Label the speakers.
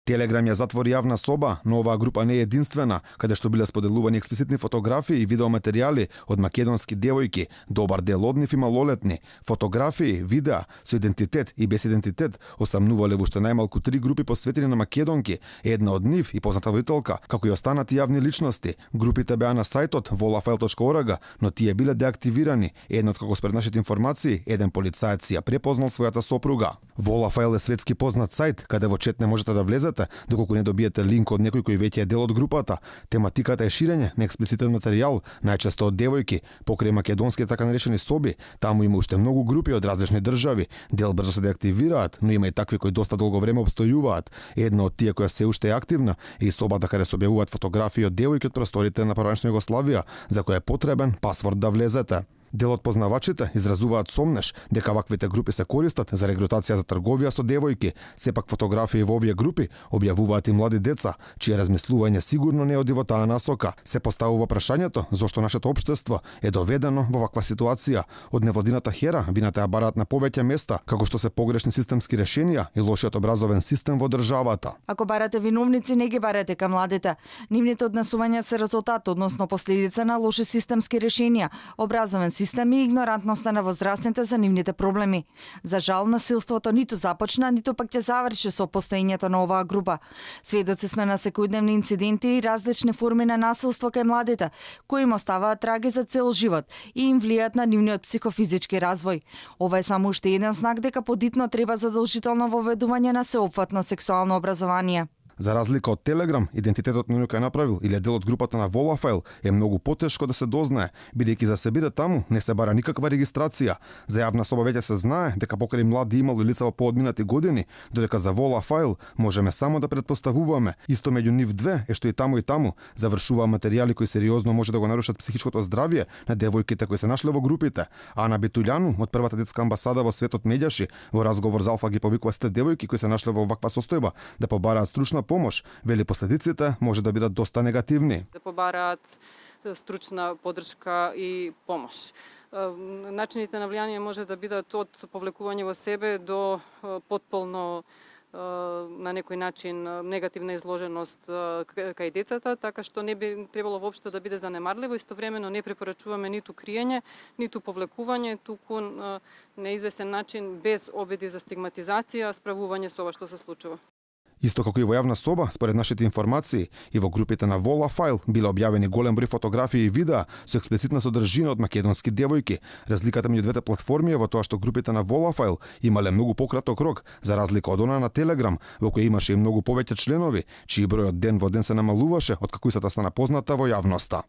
Speaker 1: Телеграм ја затвори јавна соба, но оваа група не е единствена, каде што биле споделувани експлицитни фотографии и видеоматеријали од македонски девојки, добар дел од нив и малолетни. Фотографии, видеа со идентитет и без идентитет осамнувале во уште најмалку 3 групи посветени на македонки, една од нив и позната водителка, како и останати јавни личности. Групите беа на сајтот volafile.org, но тие биле деактивирани. Еднот како според нашите информации, еден полицаец ја препознал својата сопруга. Volafile е светски познат сајт, каде во чет не можете да влезете доколку не добиете линк од некој кој веќе е дел од групата. Тематиката е ширење на експлицитен материјал, најчесто од девојки, покрај македонски така наречени соби. Таму има уште многу групи од различни држави. Дел брзо се деактивираат, но има и такви кои доста долго време обстојуваат. Една од тие која се уште е активна е и собата каде се објавуваат фотографии од девојки од просторите на поранешна Југославија, за која е потребен пасворд да влезете. Дел од познавачите изразуваат сомнеш дека ваквите групи се користат за регрутација за трговија со девојки. Сепак фотографии во овие групи објавуваат и млади деца, чие размислување сигурно не оди во таа насока. Се поставува прашањето зошто нашето општество е доведено во ваква ситуација. Од невладината хера вината ја бараат на повеќе места, како што се погрешни системски решенија и лошиот образовен систем во државата.
Speaker 2: Ако барате виновници, не ги барате кај младите. Нивните однесувања се резултат, односно последица на лоши системски решенија, образовен систем и игнорантноста на возрастните за нивните проблеми. За жал, насилството ниту започна, ниту пак ќе заврши со постоењето на оваа група. Сведоци сме на секојдневни инциденти и различни форми на насилство кај младите, кои им оставаат траги за цел живот и им влијаат на нивниот психофизички развој. Ова е само уште еден знак дека подитно треба задолжително воведување на сеопфатно сексуално образование.
Speaker 1: За разлика од Телеграм, идентитетот на некој направил или дел од групата на Volafile е многу потешко да се дознае, бидејќи за се биде таму не се бара никаква регистрација. За јавна соба веќе се знае дека покрај млади имало лица во поодминати години, додека за Volafile можеме само да предпоставуваме. Исто меѓу нив две е што и таму завршуваа материјали кои сериозно може да го нарушат психичкото здравје на девојките кои се нашле во групите. Ана Битулјану од првата детска амбасада во светот медјаши во разговор за Алфа ги повикува сите девојки кои се нашле во ваква состојба да побараат стручна помош. Вели последиците може да бидат доста негативни.
Speaker 3: Да побараат стручна подршка и помош. Начините на влијание може да бидат од повлекување во себе до потполно на некој начин негативна изложеност кај децата, така што не би требало воопшто да биде занемарливо. Истовремено не препорачуваме ниту криење, ниту повлекување, туку на неизвестен начин без обиди за стигматизација, справување со ова што се случува.
Speaker 1: Исто како и во јавна соба, според нашите информации, и во групите на Volafile биле објавени голем број фотографии и видеа со експлицитна содржина од македонски девојки. Разликата меѓу двете платформи е во тоа што групите на Volafile имале многу пократок рок, за разлика од она на Telegram, во кој имаше и многу повеќе членови, чии број од ден во ден се намалуваше од како истата стана позната во јавноста.